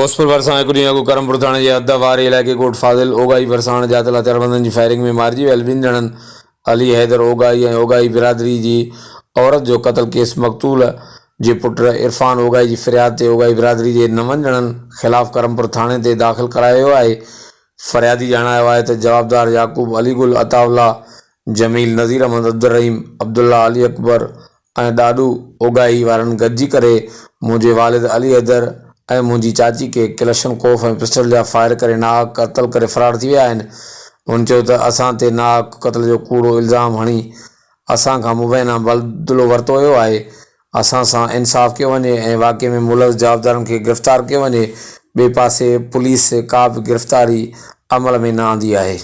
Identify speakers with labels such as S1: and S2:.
S1: غوثپور ڀرسان هڪ ڏينهن اڳ ڪرمپور ٿاڻي جي حد واري علائقي ڳوٺ فاضل اوڳاهي ڀرسان اڻ ڄاتل هٿياربندن جي فائرنگ ۾ مارجي ويل ٻن ڄڻن علي حيدر اوڳاهي ۽ اوڳاهي برادري جي عورت جو قتل ڪيس مقتول جي پٽ عرفان اوڳاهي جي فرياد تي اوڳاهي برادري جي نون ڄڻن خلاف ڪرمپور ٿاڻي تي داخل ڪرايو ويو آهي. فريادي ڄاڻايو آهي ته جوابدار يعقوب علي گل، عطاء الله، جميل، نذير احمد، عبدالرحيم، عبدالله، علي اڪبر ۽ ڏاڏو اوڳاهي وارن گڏجي ڪري منهنجي والد علي حيدر ۽ منهنجي چاچي کي ڪلشن ڪوف ۽ پسٽل جا فائر ڪري ناحق قتل ڪري فرار ٿي ويا آهن. هن چيو ته اسان تي ناحق قتل جو ڪوڙو الزام هڻي اسان کان مبينا بدلو ورتو ويو آهي، اسان سان انصاف ڪيو وڃي ۽ واقعي ۾ ملوث جوابدارن کي گرفتار ڪيو وڃي، ٻئي پاسي پوليس ڪا به گرفتاري عمل ۾ نه آندي آهي.